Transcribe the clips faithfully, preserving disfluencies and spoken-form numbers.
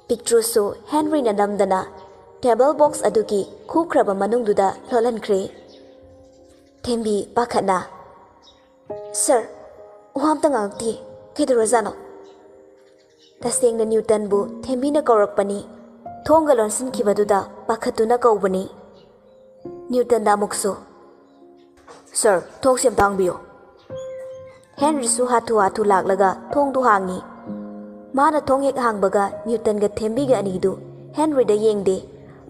ꯄꯤꯛꯇ꯭ꯔꯨꯁꯨ ꯍꯦꯟꯔꯤꯅ ꯅꯝꯗꯅ table box ꯑꯗꯨꯒꯤ ꯈꯨꯈ꯭ꯔꯕ ꯃꯅꯨꯡꯗꯨꯗ ꯂꯣꯠꯍꯟꯈ꯭ꯔꯦ꯫ ꯊꯦꯝꯕꯤ ꯄꯥꯈꯠꯅ, "ꯁꯥꯔ, ꯋꯥ ꯑꯝꯇ ꯉꯥꯡꯉꯛꯇꯦ꯫ ꯀꯩꯗꯧꯔꯖꯥꯠꯅꯣ?" ꯇꯁꯦꯡꯅ ꯅ꯭ꯌꯨꯇꯟꯕꯨ ꯊꯦꯝꯕꯤꯅ ꯀꯧꯔꯛꯄꯅꯤ꯫ ꯊꯣꯡꯒ ꯂꯣꯟꯁꯤꯟꯈꯤꯕꯗꯨꯗ ꯄꯥꯈꯠꯇꯨꯅ ꯀꯧꯕꯅꯤ꯫ ꯅ꯭ꯌꯨꯇꯟꯗ ꯑꯃꯨꯛꯁꯨ, "ꯁꯥꯔ, ꯊꯣꯡꯁꯦ ꯑꯝꯇ ꯍꯥꯡꯕꯤꯌꯨ꯫" ꯍꯦꯟꯔꯤꯁꯨ ꯍꯥꯊꯨ ꯍꯥꯊꯨ ꯂꯥꯛꯂꯒ ꯊꯣꯡꯗꯨ ꯍꯥꯡꯉꯤ꯫ ꯃꯥꯅ ꯊꯣꯡ ꯍꯦꯛ ꯍꯥꯡꯕꯒ ꯅ꯭ꯌꯨꯇꯟꯒ ꯊꯦꯝꯕꯤꯒ ꯑꯅꯤꯗꯨ ꯍꯦꯟꯔꯤꯗ ꯌꯦꯡꯗꯦ,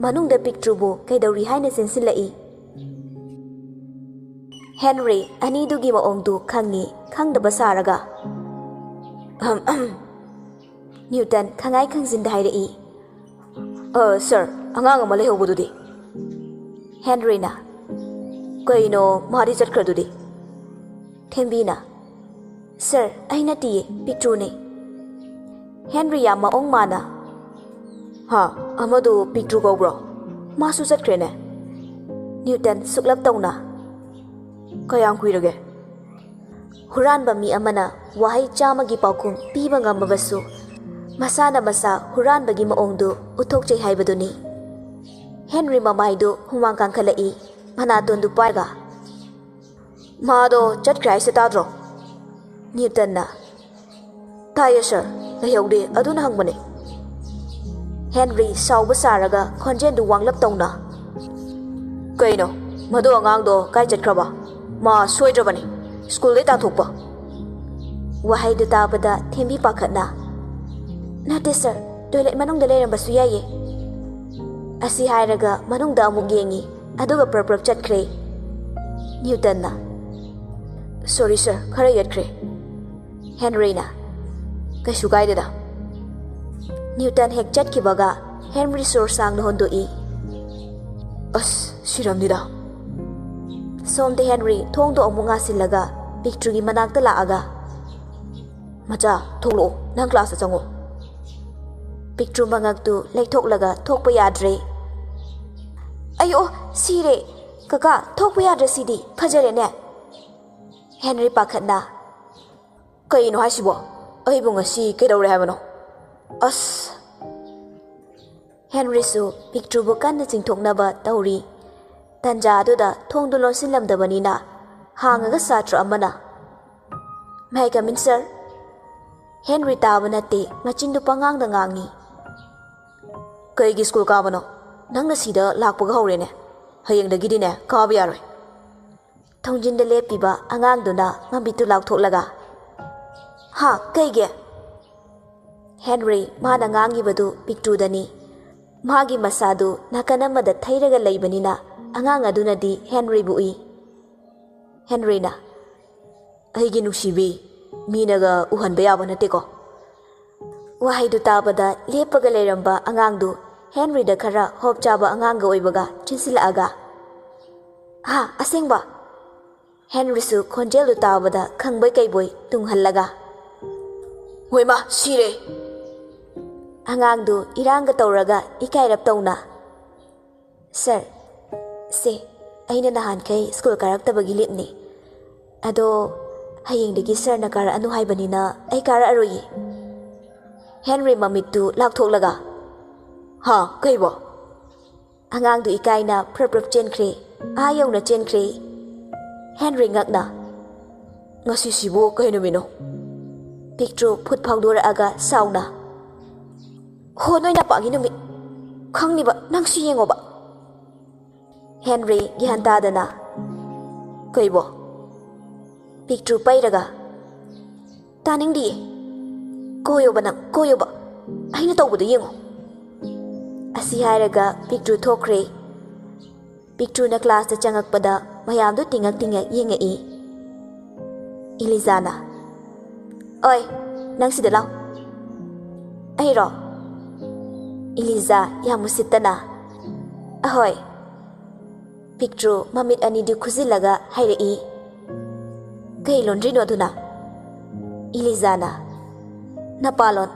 ꯃꯅꯨꯡꯗ ꯄꯤꯛꯇ꯭ꯔꯨꯕꯨ ꯀꯩꯗꯧꯔꯤ ꯍꯥꯏꯅ ꯆꯦꯟꯁꯤꯜꯂꯛꯏ꯫ ꯍꯦꯟꯔꯤ ꯑꯅꯤꯗꯨꯒꯤ ꯃꯑꯣꯡꯗꯨ ꯈꯪꯉꯤ, ꯈꯪꯗꯕ ꯁꯥꯔꯒ, "ꯑꯍꯝ, ꯑꯍꯝ꯫" ꯅ꯭ꯌꯨꯇꯟ ꯈꯪꯉꯥꯏ ꯈꯪꯖꯤꯟꯗ ꯍꯥꯏꯔꯛꯏ꯫ "ꯑ, ꯁꯥꯔ, ꯑꯉꯥꯡ ꯑꯃ ꯂꯩꯍꯧꯕꯗꯨꯗꯤ?" ꯍꯦꯟꯔꯤꯅ, "ꯀꯩꯅꯣ, ꯃꯥꯗꯤ ꯆꯠꯈ꯭ꯔꯗꯨꯗꯤ?" ꯊꯦꯝꯕꯤꯅ, "ꯁꯥꯔ, ꯑꯩ ꯅꯠꯇꯤꯌꯦ, ꯄꯤꯛꯇ꯭ꯔꯨꯅꯦ꯫" ꯍꯦꯟꯔꯤ ꯌꯥꯝ ꯃꯑꯣꯡ ꯃꯥꯅ, "ꯍꯥ, ꯑꯃꯗꯨ ꯄꯤꯛꯇ꯭ꯔꯨ ꯀꯧꯕ꯭ꯔꯣ? ꯃꯥꯁꯨ ꯆꯠꯈ꯭ꯔꯦꯅꯦ?" ꯅ꯭ꯌꯨꯇꯟ ꯁꯨꯛꯂꯞ ꯇꯧꯅ, "ꯀꯌꯥꯝ ꯀꯨꯏꯔꯒꯦ?" ꯍꯨꯔꯥꯟꯕ ꯃꯤ ꯑꯃꯅ ꯋꯥꯍꯩ ꯆꯥꯝꯃꯒꯤ ꯄꯥꯎꯈꯨꯝ ꯄꯤꯕ ꯉꯝꯃꯕꯁꯨ, ꯃꯁꯥꯅ ꯃꯁꯥ ꯍꯨꯔꯥꯟꯕꯒꯤ ꯃꯑꯣꯡꯗꯨ ꯎꯠꯊꯣꯛꯆꯩ ꯍꯥꯏꯕꯗꯨꯅꯤ꯫ ꯍꯦꯟꯔꯤ ꯃꯃꯥꯏꯗꯨ ꯍꯨꯃꯥꯡ ꯀꯥꯡꯈꯠꯂꯛꯏ, ꯃꯅꯥꯇꯣꯟꯗꯨ ꯄꯥꯏꯔꯒ, "ꯃꯥꯗꯣ ꯆꯠꯈ꯭ꯔꯦ ꯍꯥꯏꯁꯦ ꯇꯥꯗ꯭ꯔꯣ?" ꯅ꯭ꯌꯨꯇꯟꯅ, "ꯇꯥꯏꯌꯦ ꯁꯥꯔ, ꯂꯩꯍꯧꯗꯦ, ꯑꯗꯨꯅ ꯍꯪꯕꯅꯦ꯫" ꯍꯦꯟꯔꯤ ꯁꯥꯎꯕ ꯁꯥꯔꯒ ꯈꯣꯟꯖꯦꯜꯗꯨ ꯋꯥꯡꯂꯞ ꯇꯧꯅ, "ꯀꯩꯅꯣ, ꯃꯗꯨ ꯑꯉꯥꯡꯗꯣ ꯀꯥꯏ ꯆꯠꯈ꯭ꯔꯕ? ꯃꯥ ꯁꯣꯏꯗ꯭ꯔꯕꯅꯤ, ꯁ꯭ꯀꯨꯜꯗꯩ ꯇꯥꯟꯊꯣꯛꯄ꯫" ꯋꯥꯍꯩꯗꯨ ꯇꯥꯕꯗ ꯊꯦꯝꯕꯤ ꯄꯥꯈꯠꯅ, "ꯅꯠꯇꯦ ꯁꯥꯔ, ꯇꯣꯏꯂꯦꯠ ꯃꯅꯨꯡꯗ ꯂꯩꯔꯝꯕꯁꯨ ꯌꯥꯏꯌꯦ꯫" ꯑꯁꯤ ꯍꯥꯏꯔꯒ ꯃꯅꯨꯡꯗ ꯑꯃꯨꯛ ꯌꯦꯡꯉꯤ, ꯑꯗꯨꯒ ꯄ꯭ꯔꯞ ꯄ꯭ꯔꯞ ꯆꯠꯈ꯭ꯔꯦ꯫ ꯅ꯭ꯌꯨꯇꯟꯅ, "ꯁꯣꯔꯤ ꯁꯥꯔ, ꯈꯔ ꯌꯦꯠꯈ꯭ꯔꯦ꯫" ꯍꯦꯟꯔꯤꯅ, "ꯀꯩꯁꯨ ꯀꯥꯏꯗꯦꯗ꯫" ꯅ꯭ꯌꯨꯇꯟ ꯍꯦꯛ ꯆꯠꯈꯤꯕꯒ ꯍꯦꯟꯔꯤ ꯁꯣꯔ ꯁꯥꯡꯅ ꯍꯣꯟꯗꯣꯛꯏ꯫ "ꯑꯁ, ꯁꯤꯔꯝꯅꯤꯗ꯫" ꯁꯣꯝꯗ ꯍꯦꯟꯔꯤ ꯊꯣꯡꯗꯣ ꯑꯃꯨꯛ ꯉꯥꯁꯤꯜꯂꯒ ꯄꯤꯛꯇ꯭ꯔꯨꯒꯤ ꯃꯅꯥꯛꯇ ꯂꯥꯛꯑꯒ, "ꯃꯆꯥ, ꯊꯣꯛꯂꯛꯑꯣ, ꯅꯪ ꯀ꯭ꯂꯥꯁꯇ ꯆꯪꯉꯣ꯫" ꯄꯤꯛꯇ꯭ꯔꯨ ꯃꯉꯛꯇꯨ ꯂꯩꯊꯣꯛꯂꯒ ꯊꯣꯛꯄ ꯌꯥꯗ꯭ꯔꯦ꯫ "ꯑꯌꯣ, ꯁꯤꯔꯦ! ꯀꯀꯥ, ꯊꯣꯛꯄ ꯌꯥꯗ꯭ꯔꯦ ꯁꯤꯗꯤ, ꯐꯖꯔꯦꯅꯦ!" ꯍꯦꯟꯔꯤ ꯄꯥꯈꯠꯅ, "ꯀꯩꯅꯣ ꯍꯥꯏꯁꯤꯕꯣ? ꯑꯩꯕꯨ ꯉꯁꯤ ꯀꯩꯗꯧꯔꯦ ꯍꯥꯏꯕꯅꯣ? ꯑꯁ!" ꯍꯦꯟꯔꯤꯁꯨ ꯄꯤꯛꯇ꯭ꯔꯨꯕꯨ ꯀꯟꯅ ꯆꯤꯡꯊꯣꯛꯅꯕ ꯇꯧꯔꯤ꯫ ꯇꯟꯖꯥ ꯑꯗꯨꯗ ꯊꯣꯡꯗꯨ ꯂꯣꯟꯁꯤꯜꯂꯝꯗꯕꯅꯤꯅ ꯍꯥꯡꯉꯒ ꯁꯥꯇ꯭ꯔ ꯑꯃꯅ, "May I come in, sir?" Henry ꯇꯥꯕ ꯅꯠꯇꯦ, ꯃꯆꯤꯟꯗꯨ ꯄꯉꯥꯡꯗ ꯉꯥꯡꯉꯤ꯫ "ꯀꯩꯒꯤ ꯁ꯭ꯀꯨꯜ ꯀꯥꯕꯅꯣ? ꯅꯪꯅ ꯁꯤꯗ ꯂꯥꯛꯄꯒ ꯍꯧꯔꯦꯅꯦ꯫ ꯍꯌꯦꯡꯗꯒꯤꯗꯤꯅꯦ ꯀꯥꯕ ꯌꯥꯔꯣꯏ꯫" ꯊꯣꯡꯖꯤꯟꯗ ꯂꯦꯞꯄꯤꯕ ꯑꯉꯥꯡꯗꯨꯅ ꯃꯃꯤꯠꯇꯨ ꯂꯥꯎꯊꯣꯛꯂꯒ, "ꯍꯥ, ꯀꯩꯒꯤ?" ꯍꯦꯟꯔꯤ ꯃꯥꯅ ꯉꯥꯡꯉꯤꯕꯗꯨ ꯄꯤꯛꯇ꯭ꯔꯨꯗꯅꯤ꯫ ꯃꯥꯒꯤ ꯃꯁꯥꯗꯨ ꯅꯥꯀꯟ ꯑꯃꯗ ꯊꯩꯔꯒ ꯂꯩꯕꯅꯤꯅ ꯑꯉꯥꯡ ꯑꯗꯨꯅꯗꯤ ꯍꯦꯟꯔꯤꯕꯨ ꯎꯏ꯫ ꯍꯦꯟꯔꯤꯅ, "ꯑꯩꯒꯤ ꯅꯨꯡꯁꯤꯕꯤ, ꯃꯤꯅꯒ ꯎꯍꯟꯕ ꯌꯥꯕ ꯅꯠꯇꯦꯀꯣ꯫" ꯋꯥꯍꯩꯗꯨ ꯇꯥꯕꯗ ꯂꯦꯞꯄꯒ ꯂꯩꯔꯝꯕ ꯑꯉꯥꯡꯗꯨ ꯍꯦꯟꯔꯤꯗ ꯈꯔ ꯍꯣꯞ ꯆꯥꯕ ꯑꯉꯥꯡꯒ ꯑꯣꯏꯕꯒ ꯆꯦꯟꯁꯤꯜꯂꯛꯑꯒ, "ꯍꯥ, ꯑꯁꯦꯡꯕ?" ꯍꯦꯟꯔꯤꯁꯨ ꯈꯣꯟꯖꯦꯜꯗꯨ ꯇꯥꯕꯗ ꯈꯪꯕꯣꯏ ꯀꯩꯕꯣꯏ ꯇꯨꯡꯍꯜꯂꯒ, "ꯍꯣꯏꯃꯥ, ꯁꯤꯔꯦ!" ꯑꯉꯥꯡꯗꯨ ꯏꯔꯥꯡꯒ ꯇꯧꯔꯒ ꯏꯀꯥꯏꯔꯞ ꯇꯧꯅ, "ꯁꯥꯔ, ꯁꯦ, ꯑꯩꯅ ꯅꯍꯥꯟꯈꯩ ꯁ꯭ꯀꯨꯜ ꯀꯥꯔꯛꯇꯕꯒꯤ ꯂꯤꯞꯅꯤ꯫ ꯑꯗꯣ ꯍꯌꯦꯡꯗꯒꯤ ꯁꯥꯔꯅ ꯀꯥꯔꯛꯑꯅꯨ ꯍꯥꯏꯕꯅꯤꯅ ꯑꯩ ꯀꯥꯔꯛꯑꯔꯣꯏꯌꯦ꯫" ꯍꯦꯟꯔꯤ ꯃꯃꯤꯠꯇꯨ ꯂꯥꯎꯊꯣꯛꯂꯒ, "ꯍꯥ, ꯀꯩꯕꯣ?" ꯑꯉꯥꯡꯗꯨ ꯏꯀꯥꯏꯅ ꯄ꯭ꯔꯞ ꯄ꯭ꯔꯞ ꯆꯦꯟꯈ꯭ꯔꯦ꯫ ꯑꯥ ꯌꯧꯅ ꯆꯦꯟꯈ꯭ꯔꯦ꯫ ꯍꯦꯟꯔꯤ ꯉꯛꯅ, "ꯉꯁꯤꯁꯤꯕꯨ ꯀꯩ ꯅꯨꯃꯤꯠꯅꯣ?" ꯄꯤꯛꯇ꯭ꯔꯨ ꯐꯨꯠ ꯐꯥꯎꯗꯣꯔꯛꯑꯒ ꯁꯥꯎꯅ, "ꯍꯣ, ꯅꯣꯏ ꯅꯄꯥꯒꯤ ꯅꯨꯃꯤꯠ꯫ ꯈꯪꯅꯤꯕ, ꯅꯪꯁꯨ ꯌꯦꯡꯉꯣꯕ꯫" ꯍꯦꯟꯔꯤ ꯒ꯭ꯌꯥꯟ ꯇꯥꯗꯅ, "ꯀꯩꯕꯣ?" ꯄꯤꯛꯇ꯭ꯔꯨ ꯄꯩꯔꯒ, "ꯇꯥꯅꯤꯡꯗꯤꯌꯦ꯫ ꯀꯣꯏꯌꯣꯕ ꯅꯪ, ꯀꯣꯏꯌꯣꯕ꯫ ꯑꯩꯅ ꯇꯧꯕꯗꯣ ꯌꯦꯡꯉꯣ꯫" ꯑꯁꯤ ꯍꯥꯏꯔꯒ ꯄꯤꯛꯇ꯭ꯔꯨ ꯊꯣꯛꯈ꯭ꯔꯦ꯫ ꯄꯤꯛꯇ꯭ꯔꯨꯅ ꯀ꯭ꯂꯥꯁꯇ ꯆꯪꯉꯛꯄꯗ ꯃꯌꯥꯝꯗꯨ ꯇꯤꯡꯉꯛ ꯇꯤꯡꯉꯛ ꯌꯦꯡꯉꯛꯏ꯫ ꯏꯂꯤꯖꯥꯅ, "ꯑꯣꯏ, ꯅꯪ ꯁꯤꯗ ꯂꯥꯎ꯫" "ꯑꯩꯔꯣ?" ꯏꯂꯤꯖꯥ ꯌꯥꯝ ꯎꯁꯤꯠꯇꯅ, "ꯑꯍꯣꯏ꯫" ꯄꯤꯛꯇ꯭ꯔꯨ ꯃꯃꯤꯠ ꯑꯅꯤꯗꯨ ꯈꯨꯖꯤꯜꯂꯒ ꯍꯥꯏꯔꯛꯏ꯫ "ꯀꯩ ꯂꯣꯟꯗ꯭ꯔꯤꯅꯣ ꯑꯗꯨꯅ?" ꯏꯂꯤꯖꯥꯅ, "ꯅꯄꯥꯂꯣꯟ꯫"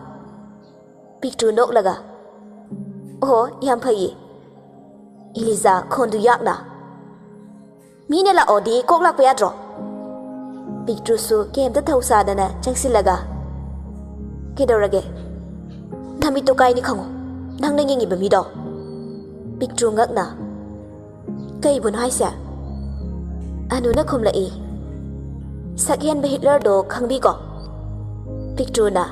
ꯄꯤꯛꯇ꯭ꯔꯨ ꯅꯣꯛꯂꯒ, "ꯑꯣꯍꯣ, ꯌꯥꯝ ꯐꯩꯌꯦ꯫" ꯏꯂꯤꯖꯥ ꯈꯣꯟꯗꯨ ꯌꯥꯛꯅ, "ꯃꯤꯅ ꯂꯥꯛꯑꯣꯗꯤ ꯀꯣꯛ ꯂꯥꯛꯄ ꯌꯥꯗ꯭ꯔꯣ?" ꯄꯤꯛꯇ꯭ꯔꯨꯁꯨ ꯀꯩꯝꯇ ꯊꯧꯁꯥꯗꯅ ꯆꯪꯁꯤꯜꯂꯒ, "ꯀꯩꯗꯧꯔꯒꯦ? ꯅꯃꯤꯠꯇꯣ ꯀꯥꯏꯅꯤ ꯈꯪꯉꯣ꯫" ꯅꯪꯅ ꯌꯦꯡꯉꯤꯕ ꯃꯤꯗꯣ? ꯄꯤꯛꯇ꯭ꯔꯨ ꯉꯛꯅ, "ꯀꯩꯕꯨꯅꯣ ꯍꯥꯏꯁꯦ?" ꯑꯅꯨꯅ ꯈꯨꯝꯂꯛꯏ, "ꯁꯛ ꯍꯦꯟꯕ ꯍꯤꯠꯂꯔꯗꯣ ꯈꯪꯕꯤꯀꯣ?" ꯄꯤꯛꯇ꯭ꯔꯨꯅ,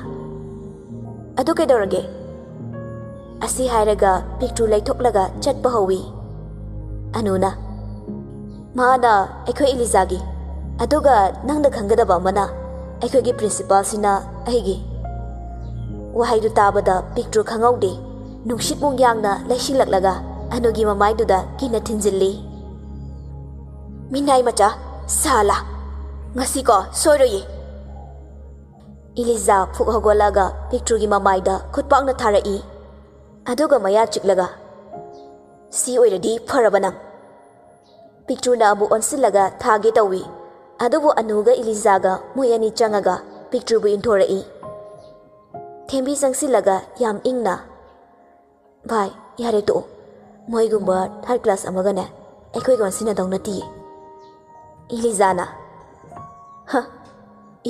"ꯑꯗꯨ ꯀꯩꯗꯧꯔꯒꯦ?" ꯑꯁꯤ ꯍꯥꯏꯔꯒ ꯄꯤꯛꯇ꯭ꯔꯨ ꯂꯩꯊꯣꯛꯂꯒ ꯆꯠꯄ ꯍꯧꯏ꯫ ꯑꯅꯨꯅ, "ꯃꯥꯅ ꯑꯩꯈꯣꯏ ꯏꯂꯤꯖꯥꯒꯤ, ꯑꯗꯨꯒ ꯅꯪꯅ ꯈꯪꯒꯗꯕ ꯑꯃꯅ, ꯑꯩꯈꯣꯏꯒꯤ ꯄ꯭ꯔꯤꯟꯁꯤꯄꯥꯜꯁꯤꯅ ꯑꯩꯒꯤ꯫" ꯋꯥꯍꯩꯗꯨ ꯇꯥꯕꯗ ꯄꯤꯛꯇ꯭ꯔꯨ ꯈꯪꯍꯧꯗꯦ, ꯅꯨꯡꯁꯤꯠꯃꯨꯛ ꯌꯥꯡꯅ ꯂꯩꯁꯤꯜꯂꯛꯂꯒ ꯑꯅꯨꯒꯤ ꯃꯃꯥꯏꯗꯨꯗ ꯀꯤꯅ ꯊꯤꯟꯖꯤꯜꯂꯤ꯫ "ꯃꯤꯅꯥꯏ ꯃꯆꯥ, ꯁꯥꯂꯥ, ꯉꯁꯤꯀꯣ ꯁꯣꯏꯔꯣꯏꯌꯦ!" ꯏꯂꯤꯖꯥ ꯐꯨꯛ ꯍꯧꯒꯠꯂꯒ ꯄꯤꯛꯇ꯭ꯔꯨꯒꯤ ꯃꯃꯥꯏꯗ ꯈꯨꯠꯄꯥꯛꯅ ꯊꯥꯔꯛꯏ꯫ ꯑꯗꯨꯒ ꯃꯌꯥ ꯆꯤꯛꯂꯒ, "ꯁꯤ ꯑꯣꯏꯔꯗꯤ ꯐꯔꯕ ꯅꯪ?" ꯄꯤꯛꯇ꯭ꯔꯨꯅ ꯑꯃꯨꯛ ꯑꯣꯟꯁꯤꯜꯂꯒ ꯊꯥꯒꯦ ꯇꯧꯏ꯫ ꯑꯗꯨꯕꯨ ꯑꯅꯨꯒ ꯏꯂꯤꯖꯥꯒ ꯃꯣꯏ ꯑꯅꯤ ꯆꯪꯉꯒ ꯄꯤꯛꯇ꯭ꯔꯨꯕꯨ ꯏꯟꯊꯣꯔꯛꯏ꯫ ꯊꯦꯝꯕꯤ ꯆꯪꯁꯤꯜꯂꯒ ꯌꯥꯝ ꯏꯪꯅ, "ꯚꯥꯏ, ꯌꯥꯔꯦ ꯇꯣꯛꯑꯣ꯫ ꯃꯣꯏꯒꯨꯝꯕ ꯊꯥꯔꯠ ꯀ꯭ꯂꯥꯁ ꯑꯃꯒꯅꯦ ꯑꯩꯈꯣꯏꯒ ꯑꯣꯟꯁꯤꯟꯅꯗꯧ ꯅꯠꯇꯤꯌꯦ꯫" ꯏꯂꯤꯖꯥꯅ, "ꯍ,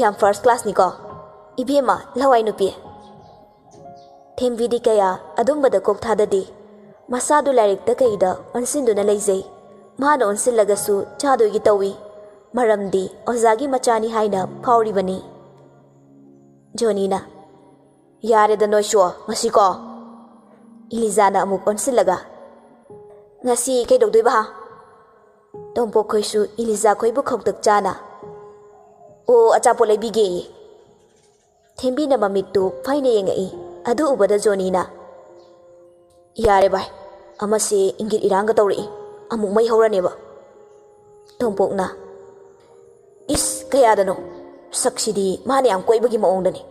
ꯌꯥꯝ ꯐꯥꯔꯁ ꯀ꯭ꯂꯥꯁꯅꯤꯀꯣ꯫ ꯏꯕꯦꯝꯃ, ꯂꯋꯥꯏ ꯅꯨꯄꯤ!" ꯊꯦꯝꯕꯤꯗꯤ ꯀꯌꯥ ꯑꯗꯨꯝꯕꯗ ꯀꯣꯛ ꯊꯥꯗꯗꯦ꯫ ꯃꯁꯥꯗꯨ ꯂꯥꯏꯔꯤꯛꯇ ꯀꯩꯗ ꯑꯣꯟꯁꯤꯟꯗꯨꯅ ꯂꯩꯖꯩ꯫ ꯃꯥꯅ ꯑꯣꯟꯁꯤꯜꯂꯒꯁꯨ ꯆꯥꯗꯣꯏꯒꯤ ꯇꯧꯏ꯫ ꯃꯔꯝꯗꯤ ꯑꯣꯖꯥꯒꯤ ꯃꯆꯥꯅꯤ ꯍꯥꯏꯅ ꯐꯥꯎꯔꯤꯕꯅꯤ꯫ ꯖꯣꯅꯤꯅ, "ꯌꯥꯔꯦꯗ ꯅꯣꯏꯁꯨ ꯉꯁꯤꯀꯣ꯫" ꯏꯂꯤꯖꯥꯅ ꯑꯃꯨꯛ ꯑꯣꯟꯁꯤꯜꯂꯒ, "ꯉꯁꯤ ꯀꯩꯗꯧꯗꯣꯏꯕ ꯍꯥ?" ꯇꯣꯝꯄꯣꯛꯈꯣꯏꯁꯨ ꯏꯂꯤꯖꯥꯈꯣꯏꯕꯨ ꯈꯧꯇꯛ ꯆꯥꯅ, "ꯑꯣ, ꯑꯆꯥꯄꯣꯠ ꯂꯩꯕꯤꯒꯦꯌꯦ꯫" ꯊꯦꯝꯕꯤꯅ ꯃꯃꯤꯠꯇꯨ ꯐꯩꯅ ꯌꯦꯡꯉꯛꯏ꯫ ꯑꯗꯨ ꯎꯕꯗ ꯖꯣꯅꯤꯅ, "ꯌꯥꯔꯦ ꯚꯥꯏ, ꯑꯃꯁꯦ ꯏꯪꯒꯤꯠ ꯏꯔꯥꯡꯒ ꯇꯧꯔꯛꯏ, ꯑꯃꯨꯛ ꯃꯩ ꯍꯧꯔꯅꯦꯕ꯫" ꯇꯣꯝꯄꯣꯛꯅ, "ꯏꯁ, ꯀꯌꯥꯗꯅꯣ? ꯁꯛꯁꯤꯗꯤ ꯃꯥꯅ ꯌꯥꯝ ꯀꯣꯏꯕꯒꯤ ꯃꯑꯣꯡꯗꯅꯤ꯫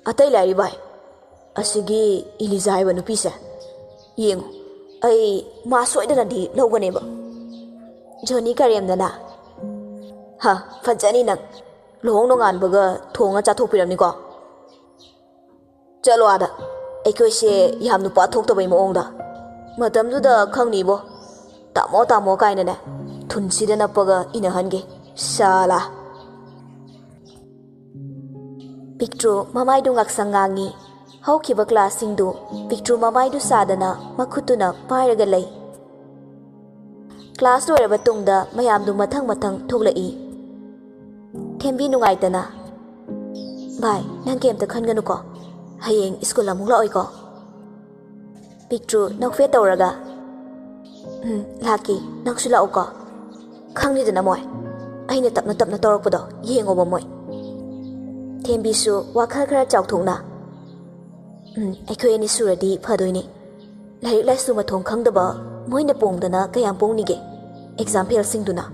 ꯑꯇꯩ ꯂꯥꯏꯔꯤ ꯚꯥꯏ, ꯑꯁꯤꯒꯤ ꯏꯂꯤꯖꯥ ꯍꯥꯏꯕ ꯅꯨꯄꯤꯁꯦ꯫ ꯌꯦꯡꯉꯨ, ꯑꯩ ꯃꯥ ꯁꯣꯏꯗꯅꯗꯤ ꯂꯧꯒꯅꯦꯕ꯫" ꯖꯣꯅꯤ ꯀꯔꯦꯝꯅꯅ, "ꯍ, ꯐꯖꯅꯤ ꯅꯪ꯫ ꯂꯨꯍꯣꯡ ꯅꯣꯡꯉꯥꯟꯕꯒ ꯊꯣꯡꯉ ꯆꯥꯊꯣꯛꯄꯤꯔꯝꯅꯤꯀꯣ꯫ ꯆꯠꯂꯣ ꯑꯥꯗ, ꯑꯩꯈꯣꯏꯁꯦ ꯌꯥꯝ ꯅꯨꯄꯥ ꯊꯣꯛꯇꯕꯩ ꯃꯑꯣꯡꯗ꯫ ꯃꯇꯝꯗꯨꯗ ꯈꯪꯅꯤꯕꯣ, ꯇꯥꯃꯣ ꯇꯥꯃꯣ ꯀꯥꯏꯅꯅꯦ, ꯊꯨꯟꯁꯤꯗ ꯅꯞꯄꯒ ꯏꯅꯍꯟꯒꯦ, ꯁꯥꯂꯥ꯫" ꯄꯤꯛꯇ꯭ꯔꯨ ꯃꯃꯥꯏꯗꯨ ꯉꯥꯛꯁꯪ ꯉꯥꯡꯉꯤ꯫ ꯍꯧꯈꯤꯕ ꯀ꯭ꯂꯥꯁꯁꯤꯡꯗꯨ ꯄꯤꯛꯇ꯭ꯔꯨ ꯃꯃꯥꯏꯗꯨ ꯁꯥꯗꯅ ꯃꯈꯨꯠꯇꯨꯅ ꯄꯥꯏꯔꯒ ꯂꯩ꯫ ꯀ꯭ꯂꯥꯁ ꯂꯣꯏꯔꯕ ꯇꯨꯡꯗ ꯃꯌꯥꯝꯗꯨ ꯃꯊꯪ ꯃꯊꯪ ꯊꯣꯛꯂꯛꯏ꯫ ꯊꯦꯝꯕꯤ ꯅꯨꯡꯉꯥꯏꯇꯅ, "ꯚꯥꯏ, ꯅꯪ ꯀꯩꯝꯇ ꯈꯟꯒꯅꯨꯀꯣ, ꯍꯌꯦꯡ ꯁ꯭ꯀꯨꯜ ꯑꯃꯨꯛ ꯂꯥꯛꯑꯣꯏꯀꯣ?" ꯄꯤꯛꯇ꯭ꯔꯨ ꯅꯣꯛꯐꯦꯠ ꯇꯧꯔꯒ, "ꯎꯝ, ꯂꯥꯛꯀꯦ, ꯅꯪꯁꯨ ꯂꯥꯛꯎꯀꯣ꯫ ꯈꯪꯅꯤꯗꯅ ꯃꯣꯏ, ꯑꯩꯅ ꯇꯞꯅ ꯇꯞꯅ ꯇꯧꯔꯛꯄꯗꯣ ꯌꯦꯡꯉꯣꯕ ꯃꯣꯏ꯫" ꯊꯦꯝꯕꯤꯁꯨ ꯋꯥꯈꯜ ꯈꯔ ꯆꯥꯎꯊꯣꯛꯅ, "ꯎꯝ, ꯑꯩꯈꯣꯏ ꯑꯅꯤ ꯁꯨꯔꯗꯤ ꯐꯗꯣꯏꯅꯦ꯫ ꯂꯥꯏꯔꯤꯛ ꯂꯥꯏꯁꯨ ꯃꯊꯣꯡ ꯈꯪꯗꯕ ꯃꯣꯏꯅ ꯄꯣꯡꯗꯅ ꯀꯌꯥꯝ ꯄꯣꯡꯅꯤꯒꯦ, ꯑꯦꯛꯖꯥꯝ ꯐꯦꯜꯁꯤꯡꯗꯨꯅ?"